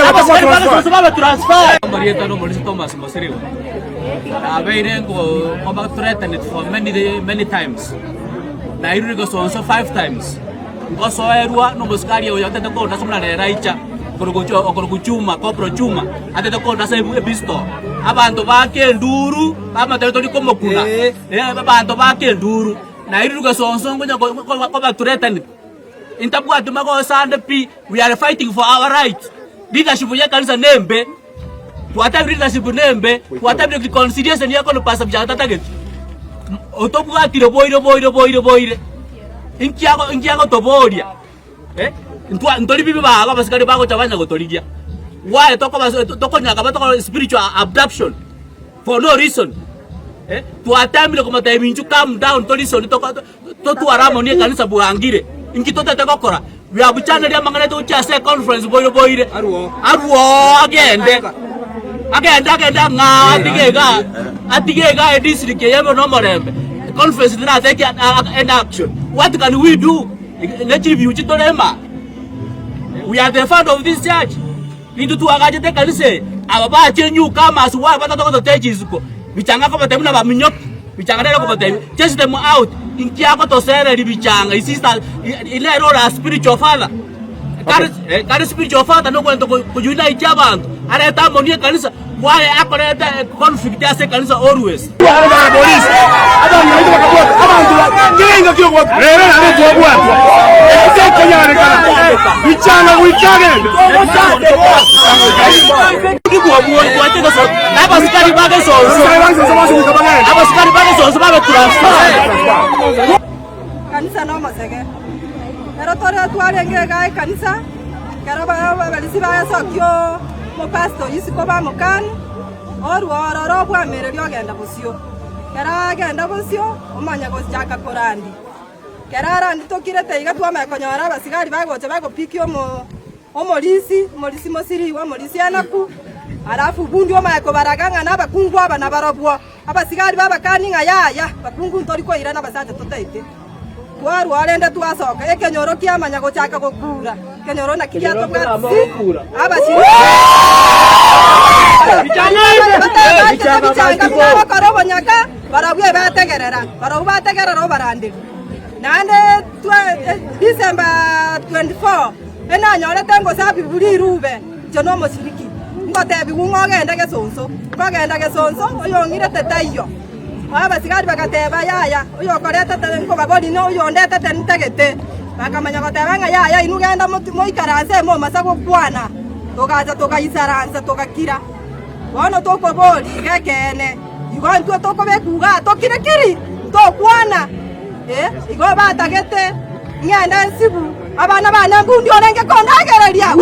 Abasikari ba Gesonso babe transferred. Omorietwa nomorisia Thomas Mosiriwa nabeire nkoba threatened for many, many times nairure Gesonso five times ngosoerwa nomosikari oyo otete kondasa buna rero aicha okorokwa Chuma Corporal Chuma atete kondasa ebisto abanto bake enduru bamotebia tori komokuna abanto bake enduru nairure Gesonso nkonya koba threatened intabwati magoso ande pi. We are fighting for our right. Leadership ye kanisa nembe. Twatebire leadership nembe. Twatebire reconciliation yekono Pastor Bichanga tatageti. Otobwatire boire boire boire boire. Inki ago inki agotoboria? Eh? Ntwa ntori bibi bago abasikari bagocha banya gotorigia. Why tokoba tokonyaka batokora spiritual abduction for no reason. Eh? Twatemire komotebia inchu calm down to reason toko Totware amo nekanisa bwangire. Inki totete gokora? Biabuchaneria amang'ana aito gochia ase econference boire boire. Arwo agende. Agende agende ang'aa atige igaa. Atige igaa edistrict eye ebe nomorembe. Conference teratake any action. What can we do? Ne chiribiuchi tore ime aa. We are the founder of this church. Intwe twagachete ekanisa eye, aba bachire newcomers why batata gototechi isiko? Bichanga kobatebia buna baminyoki, Bichanga nere okobatebia, chase them out, inki agotosereria Bichanga, his sister, nere ore a spiritual father. Kare eh, kare spiritual father nogwenta ko unite abanto, arete harmony ekanisa, why akoreta conflict ase ekanisa always. Abasikari ba Gesonso, abasikari ba Gesonso babe transferred. Kanisa nomosege. Ero tore twarenge igaa ekanisa, ekero abarisia basokia omopastor oyio isiko bamokani. Orue ororo obwamereri ogenda bosio. Kera agenda bosio, omanya gochaka korandia. Kera arandia tokirete iga twamanya konyora abasigari bagocha bagopikia omo omorisi, omorisi mosiriwa, omorisi anaku, alafu bundi omanye kobaraga ng'a nabakungu aba nabarobwo. Abasigari babakania ng'a yaya, bakungu ntori koirana abasacha totaete. Twarua rende twasoka, ekenyoro kiamanya gochaka gokura. Ekenyoro naki giatobwati abashirika bichanga buna abakora obonyaka, barabwo ebategerera, barabwo bategerera obaranderia. Naende December 24 enanyorete ngosabibu rirube inche nomoshiriki, ngotebigwa ng'a ogende gesonso, nkogenda gesonso oyong'irete taiyo. Abasigari bagateba, Yaya, oyokoretete nkobaborie noyondetete ntagete. Bakamanya goteba ng'a yaya, inwe genda moikaranse ime momasa gokwana. Togacha togaisaransa togakira. Bono tokoboria iga ekeene, igo intwe tokobekwa igaa tokire kiri, ntokwana. Ee, igo batagete ng'ende nsibu abana bane mbundi orenge kondagereria.